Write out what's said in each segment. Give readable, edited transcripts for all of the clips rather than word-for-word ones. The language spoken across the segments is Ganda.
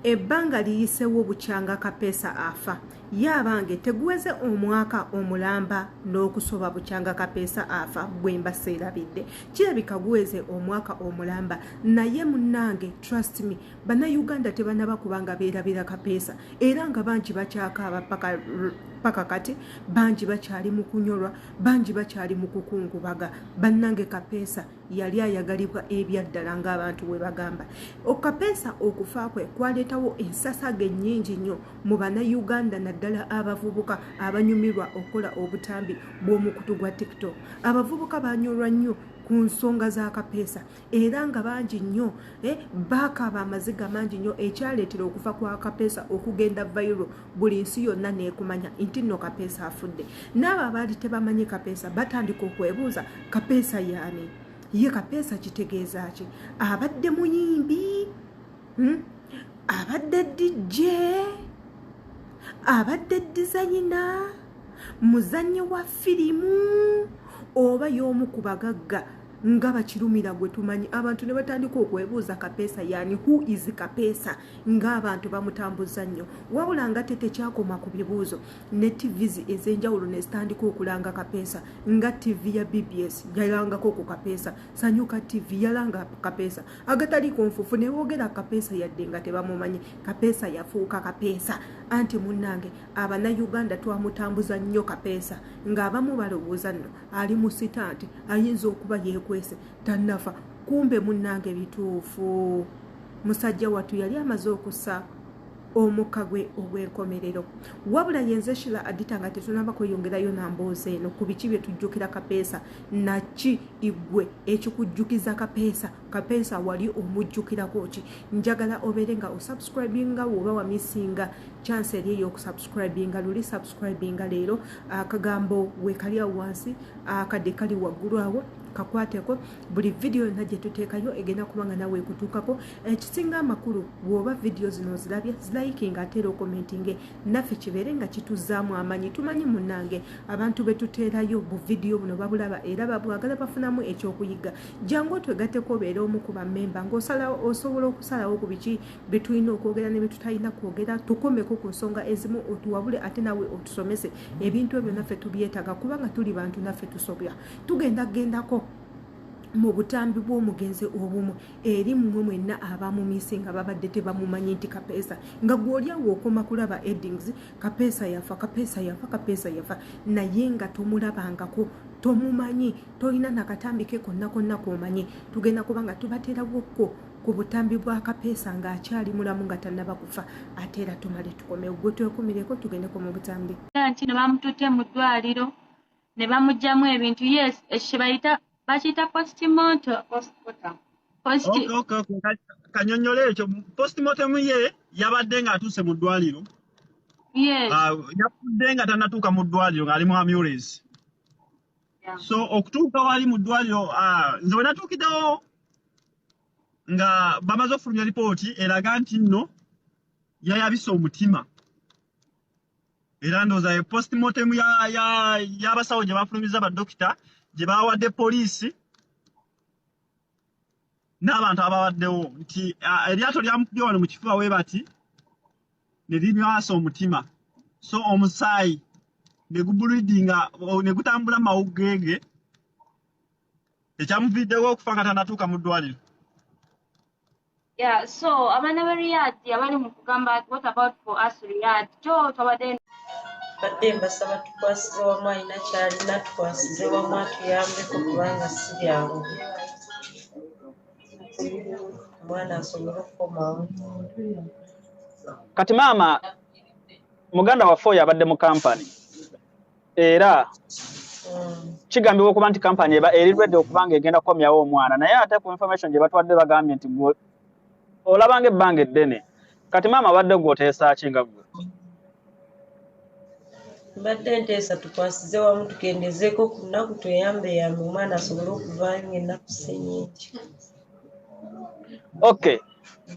Ebbanga liyisewo bukyanga Kapeesa afa. Ye abange teguweze omwaka omulamba n'okusoba bukyanga Kapeesa afa bwemba seerabidde. Kirabika guweze omwaka omulamba naye munnange trust me bannayuganda tebanaba kubanga beerabira Kapeesa era nga bangi bakyakaaba paka paka kati, bangi bakyali mu kunyolwa, bangi bakyali mu kukungubaga. Bannange Kapeesa yali ayagalibwa ebyaddala ng'abantu bwe bagamba. Kapeesa okufa kwe kwaleetawo ensasage nnyingi nnyo mu Bannayuganda naddala abavubuka abanyumirwa okukola obutambi bw'omukutu gwa TikTok. Abavubuka banyolwa nnyo ku nsonga za Kapeesa era nga bangi nnyo baakaaba amaziga mangi nnyo ekyaleetera okufa kwa Kapeesa okugenda viral buli nsi yonna n'ekumanya nti nno Kapeesa afudde. N'abo abaali tebamanyi Kapeesa batandika okwebuuza Kapeesa y'ani? Ye Kapeesa kitegeeza ki? Abadde muyimbi? Abadde DJ? Abadde dizayina? Muzannyi wa firimu? Oba y'omu ku bagagga nga bakirumira gwe tumanyi? Abantu ne batandika okwebuuza Kapeesa yaani, who is Kapeesa, ng'abantu bamutambuza nnyo. Wabula nga tekyakoma ku bibuuzo, ne TVs ez'enjawulo ne zitandika okulanga Kapeesa, nga TV ya BBS yalangako ku Kapeesa, Sanyuka TV yalanga Kapeesa, agataliiko nfuufu ne boogera Kapeesa yadde nga tebamumanyi. Kapeesa yafuuka Kapeesa. Anti munnange Abannayuganda twamutambuza nnyo Kapeesa, ng'abamu balowooza nno ali mu stunt, ayinza okuba yeekwese tannafa. Kumbe munnange bituufu, musajja wattu yali amaze okussa omukka gwe ogw'enkomerero. Wabula yenze Shila Adita, nga tetunaba kweyongerayo na mboozi eno ku biki bye tujjukira Kapeesa, naki igwe ekikujjukiza Kapeesa, Kapeesa wali omujjukirako ki? Njagala obeere nga osubscribinga woba wamissinga chance eri ey'okusubscribinga luli, subscribinga leero. Akagambo weekali awo wansi, akadde kali waggulu awo, kakwateko. Buli vidiyo yonna gye tuteekayo egenda kuba nga nawe ekutuukako. Ekisinga amakulu, bw'oba vidiyo zino ozirabye, zilikinga ate era ocommentinge naffe kibeere nga kituzaamu amanyi. Tumanyi munnange abantu be tuteerayo bu vidiyo buno babulaba era babwagala, bafunamu ekyokuyiga. Jangu otwegatteko obeere omu ku bammemba ng'osalawo, osobola okusalawo ku biki bye tulina okwogera ne bye tutalina kwogera. Tukomeko ku nsonga ezimu, otuwabule ate nawe otusomese ebintu ebyo, naffe tubyetaaga kubanga tuli bantu, naffe tusobya. Tugenda gendako mu butambi bw'omugenzi obumu eri mmwe mwenna abamumisi nga babadde tebamumanyi nti Kapeesa, nga gw'oli awo okoma kulaba headings, Kapeesa yafa, Kapeesa yafa, Kapeesa yafa, naye nga tomulabangako, tomumanyi, tolina nakatambi ke konna konna komanyi. Tugenda kuba nga tubateerawokko ku butambi bwa Kapeesa ng'akyali mulamu, nga tannaba kufa, ate era tumale tukomewo. Gwe twekumireko, tugendeko mu butambi. Nti ne bamututte mu ddwaliro ne bamuggyamu ebintu. Yes, ekyo kye bayita, bakiyita postmortem. Post Okay. Kanyonnyole ekyo. Postmortem ye yabadde ng'atuuse mu ddwaliro? Yes. Ah, yafudde nga tannatuuka mu ddwaliro, ng'ali mu ambulance. So okutuuka wali mu ddwaliro, nze we natuukiddewo nga bamaze okufulumya lipooti eraga nti nno yayabise omutima, era ndowooza ye postmortem y'abasawo gye bafulumiza, badokita gye bawadde poliisi n'abantu ababaddewo, nti eryato lyamukubye wano mu kifuba we bati ne limwasa omutima, so omusaayi ne gubleedinga ne gutambula mawuggege, ekyamuviiddewo okufa nga tannatuuka mu ddwaliro. Yeah, so abaana ba Riyadh abali mu kugamba, what about for us Riyadh? Jo twabadde Badde mbasaba tukwasize wamu, alina kyalina tukwasize wamu atuyambeko, kubanga si byangu, omwana asobole okukomawo. Kati maama, muganda waffe oyo abadde mu kampani, era kigambibwa okuba nti kampani eba eri ready okuba nga egenda kukomyawo omwana, naye ate ku information gye batwadde bagambye nti gwe olabanga ebbanga eddene. Kati maama, abadde gwe oteesa ki nga ggwe? Mbadde nteesa tukwasize wamu, tukendezeeko ku nnaku, tweyambeyambe omwana asobole okuvaayo ng'ennaku si nnyingi. Okay,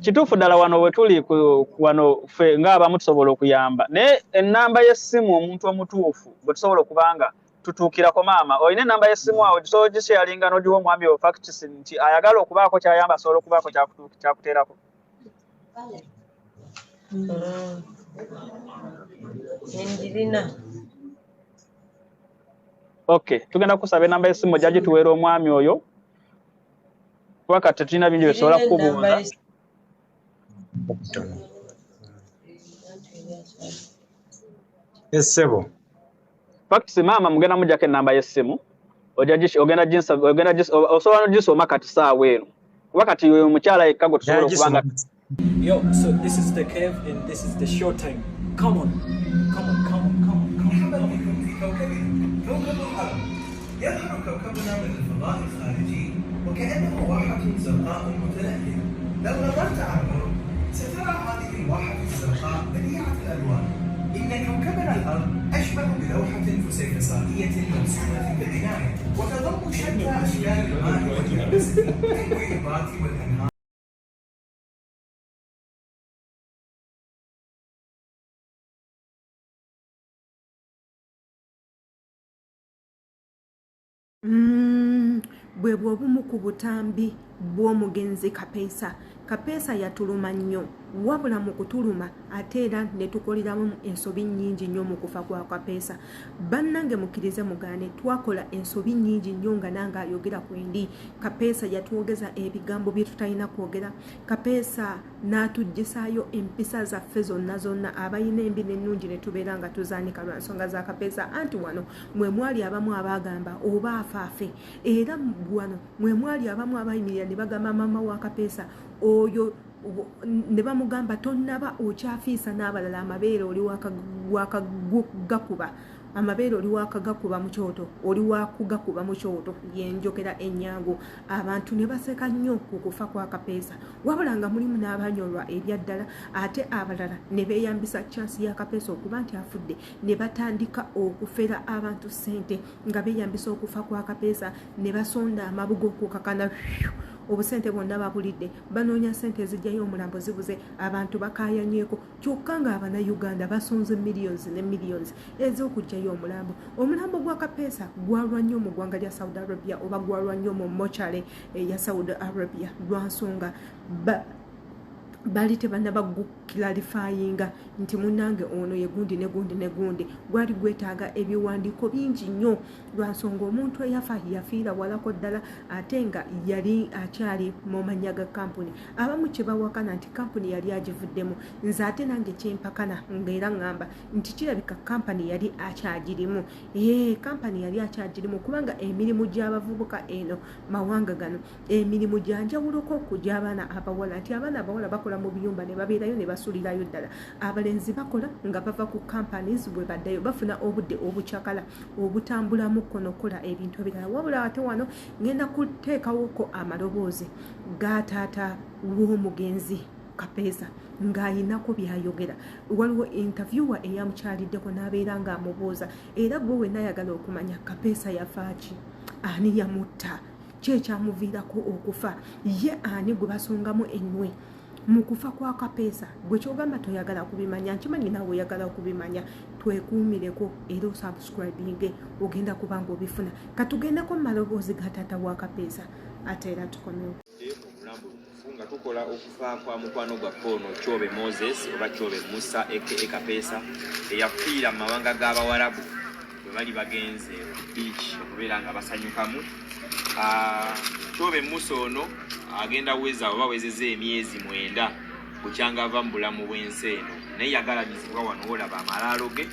kituufu ddala. Wano we tuli wano ffe ng'abamu tusobola okuyamba, naye ennamba y'essimu omuntu omutuufu bwe tusobola okuba nga tutuukirako, maama olina ennamba y'essimu awo tusobola ogisharinga n'ogiwa omwami oyo facts nti ayagala okubaako kyayamba asobola okubaako kyakuteerako? Njirina. Okay, tugenda kusaba enamba y'essimu ojja gituweera omwami oyo, kuba kati tetulina bingi bye tusobola kukubuuza. Essebo. Fact, maama mugenda mujjako ennamba y'essimu, ogenda osobola n'ogisoma kati saawa eno, kuba kati oyo omukyala yekka gwe tusobola okuba nga. Yo, so this is the cave and this is the show time. Come on, come on, come on, come on, come on. مرحبا بكم في كوكبنا، كوكب الأرض. يظهر كوكبنا من الفضاء الخارجي وكأنه واحة زرقاء متلألئة. لو نظرت عن قرب سترى هذه الواحة الزرقاء بديعة الألوان. إن كوكبنا الأرض أشبه بلوحة فسيفسائية مرسومة بعناية، وتضم شتى أشكال الماء واليابسة كالبحيرات والأنهار. Bwe bw'obumu ku butambi bw'omugenzi Kapeesa. Kapeesa yatuluma nnyo, wabula mu kutuluma ate era ne tukoleramu ensobi nnyingi nnyo mu kufa kwa Kapeesa. Bannange mukkirize mugaane, twakola ensobi nnyingi nnyo nga nange ayogera kwendi. Kapeesa yatwogeza ebigambo bye tutalina kwogera. Kapeesa n'atuggyisaayo empisa zaffe zonna zonna, abalina embi n'ennungi ne tubeera nga tuzaanika lwa nsonga za Kapeesa. Anti wano mwe mwali abamu abaagamba oba afaafe, era wano mwe mwali abamu abayimirira ne bagamba maama wa Kapeesa oyo, ne bamugamba tonnaba okyafiisa n'abalala amabeere oli wakagakuba, amabeere oli wakagakuba mu kyoto, oli wakugakuba mu kyoto, yenjogera ennyangu. Abantu ne baseka nnyo ku kufa kwa Kapeesa, wabula nga mulimu n'abanyolwa ebyaddala, ate abalala ne beeyambisa chance ya Kapeesa okuba nti afudde, ne batandika okufera abantu ssente nga beeyambisa okufa kwa Kapeesa, ne basonda amabugo okukakana obusente bwonna babulidde, banoonya ssente ezijjayo omulambo zibuze, abantu bakaayanyeko. Kyokka ng'Abannayuganda basonze millions ne millions ez'okuggyayo omulambo. Omulambo gwa Kapeesa gwalwa nnyo mu ggwanga lya Saudi Arabia, oba gwalwa nnyo mu mochale ya Saudi Arabia, lwa nsonga baali tebannaba guclarifyinga nti munnange ono ye gundi ne gundi ne gundi. Gwali gwetaaga ebiwandiiko bingi nnyo lwa nsonga omuntu eyafa yafiira walako ddala, ate nga yali akyali mu mannya ga kampuni. Abamu kye bawakana nti kampuni yali agivuddemu, nze ate nange kyempakana ng'era ŋŋamba nti kirabika kampani yali akyagirimu. Kampani yali akyagirimu kubanga emirimu gy'abavubuka eno mawanga gano emirimu gya njawuloko ku gy'abaana abawala, nti abaana abawala bakola mu biyumba ne babeerayo ne basulirayo ddala, abalenzi bakola nga bava ku companies bwe baddayo bafuna obudde obucakala obutambulamu konokola ebintu ebirala. Wabula ate wano ngenda kuteekawoko amaloboozi ga taata w'omugenzi Kapeesa ng'ayinako by'ayogera. Waliwo interviewer eyamukyaliddeko n'abeera ng'amubuuza, era gwe wenna ayagala okumanya Kapeesa yafa ki, ani yamutta, ki ekyamuviirako okufa, ye ani gwe basongamu ennwe mu kufa kwa Kapeesa. Gwe kyogamba toyagala kubimanya, nkimanyi naawe oyagala okubimanya, twekuumireko era osubscribinge, ogenda kuba ng'obifuna. Katugendeko mu maloboozi ga taata wa Kapeesa ate era tukomewo. Nga tukola okufa kwa mukwano gwaffe ono Kyobe Moses oba Kyobe Musa aka Kapeesa, eyafiira mu mawanga g'Abawarabu bwe bali bagenze ku beach okubeera nga basanyukamu. Kyobe Musa ono agenda weza oba wezeza emyezi 9 bukyanga ava mu bulamu bw'ensi eno, naye yagalamizibwa wano olaba amalaalo ge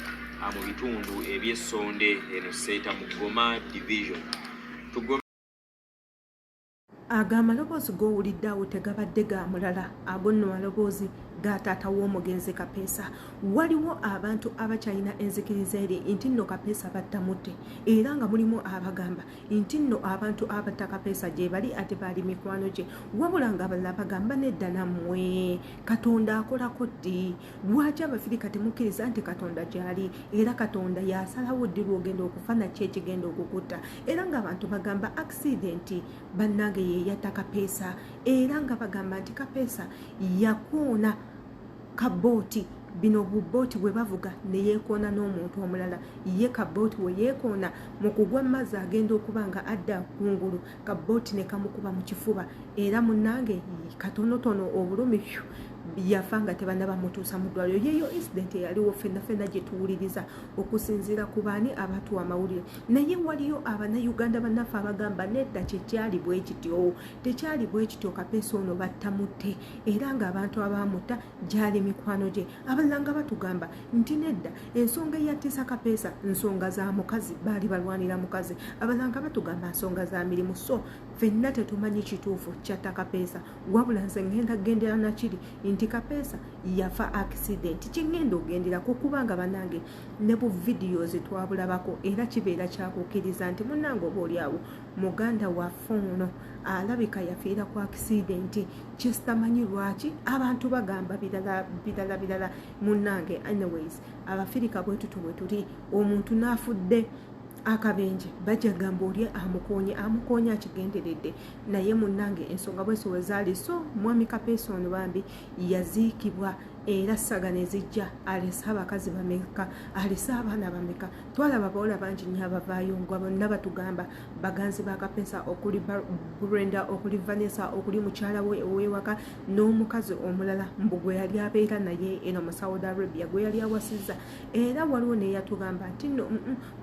mu bitundu eby'Essonde eno Seeta mu Goma division. Ago amaloboozi g'owulidde awo tegabadde ga mulala, ago nno maloboozi ga taata w'omugenzi Kapeesa. Waliwo abantu abakyalina enzikiriza eri nti nno Kapeesa battamutte, era nga mulimu abagamba nti nno abantu abatta Kapeesa gye bali ate baali mikwano gye, wabula nga abalala bagamba nedda nammwe, Katonda akolako ddi? Lwaki Abafirika temukkiriza nti Katonda gy'ali, era Katonda y'asalawo ddi lw'ogenda okufa naki ekigenda okukutta? Era ng'abantu bagamba accident bannange ye yatta Kapeesa, era nga bagamba nti Kapeesa yakoona kabooti, bino bubooti bwe bavuga ne yeekoona n'omuntu omulala. Ye kabooti we yeekoona mu kugwa mazzi agenda okuba nga adda kungulu, kabooti ne kamukuba mu kifuba, era munnange katonotono obulumi Yafa nga tebannaba mutuusa mu ddwaliro. Yeyo incident eyaliwo ffenna ffenna gye tuwuliriza okusinziira ku baani abatuwa amawulire. Naye waliyo Abannayuganda bannaffe abagamba nedda, kyekyali bwe kityo, tekyali bwe kityo, Kapeesa ono battamutte era ng'abantu abaamutta gyali mikwano gye. Abalala nga batugamba nti nedda, ensonga eyattisa Kapeesa nsonga za mukazi, baali balwanira mukazi. Abalala nga batugamba nsonga za mirimu. So ffenna tetumanyi kituufu kyatta Kapeesa, wabula nze ngenda kugendera nakiri nti Kapeesa yafa accident. Kyengenda ogenderako kubanga bannange ne bu videos twabulabako, era kibeera kyakukkiriza nti munnange oba oli awo muganda waffe ono alabika yafiira ku accident. Kyesitamanyi lwaki abantu bagamba birala birala birala munnange. Anyways, Abafirika bwe tutyo bwe tuli. Omuntu n'afudde akabenje bajja gamba oli amukoonye, amukoonye akigenderedde. Naye munnange ensonga bweso we zaali. So mwami Kapeesa ono bambi yaziikibwa, era saga ne zijja. Alese abakazi bameka? Alese abaana bameka? Twalaba bawala bangi nnyo abavaayo nga bonna batugamba baganzi ba Kapeesa, okuli Brenda, okuli Vanessa, okuli mukyala we ow'ewaka n'omukazi omulala mbu gwe yali abeera naye eno mu Saudi Arabia, gwe yali awasizza. Era waliwo neyatugamba nti nno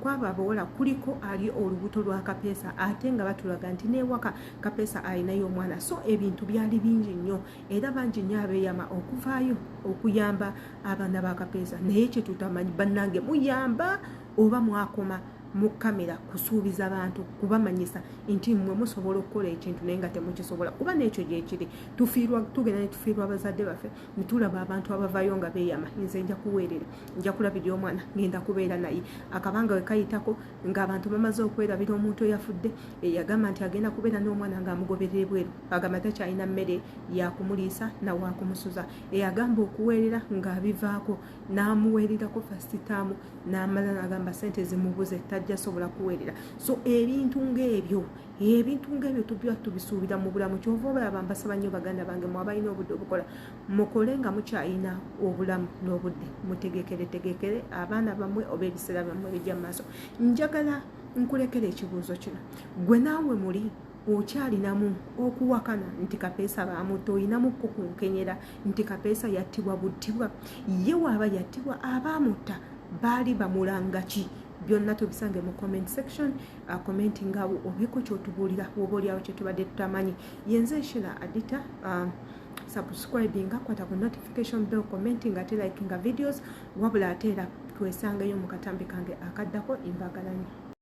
kwabo abawala kuliko ali olubuto lwa Kapeesa, ate nga batulaga nti n'ewaka Kapeesa alinayo omwana. So ebintu byali bingi nnyo, era bangi nnyo abeeyama okuvaayo okuyamba abaana ba Kapeesa. Naye kyetutamanyi bannange, muyamba oba mwakoma mu kamera kusuubiza bantu kubamanyisa nti mmwe musobola okukola ekintu naye nga temukisobola? Kuba n'ekyo gyekiri, tufiirwa, tugenda ne tufiirwa abazadde baffe, ne tulaba abantu abavaayo nga beeyama, nze nja kuweerera, nja kulabirira omwana, ngenda kubeera naye. Akabanga we kayitako ng'abantu bamaze okwerabira omuntu eyafudde eyagamba nti agenda kubeera n'omwana, ng'amugoberera ebweru, agamba takyalina mmere yakumuliisa nawakumusuza. Eyagamba okuweerera ng'abivaako, n'amuweererako first term, n'amala n'agamba sente zimubuze, tajja sobola kuweerera. So ebintu ng'ebyo, ebintu ng'ebyo tuba tubisuubira mu bulamu. Kyova obalaba mbasaba nnyo baganda bange, mwe abalina obudde obukola, mukole nga mukyalina obulamu n'obudde, mutegekere tegekere abaana bammwe oba ebiseera byammwe bijja mu maaso. Njagala nkulekera ekibuuzo kino: gwe naawe muli okyalinamu okuwakana nti Kapeesa baamutta? Oyinamukko ku nkenyera nti Kapeesa yattibwa buttibwa? Ye waaba yattibwa, abaamutta baali bamulanga ki? Byonna tubisange mu comment section. Commenting awo obeeko kyotubuulira woba oliawo kyetubadde tutamanyi. Yenze Shira Adita. Subscribinga, kwata ku notification bell, commenting ate likinga videos. Wabula ate era twesangeyo mu katambi kange akaddako. Mbagala nnyo.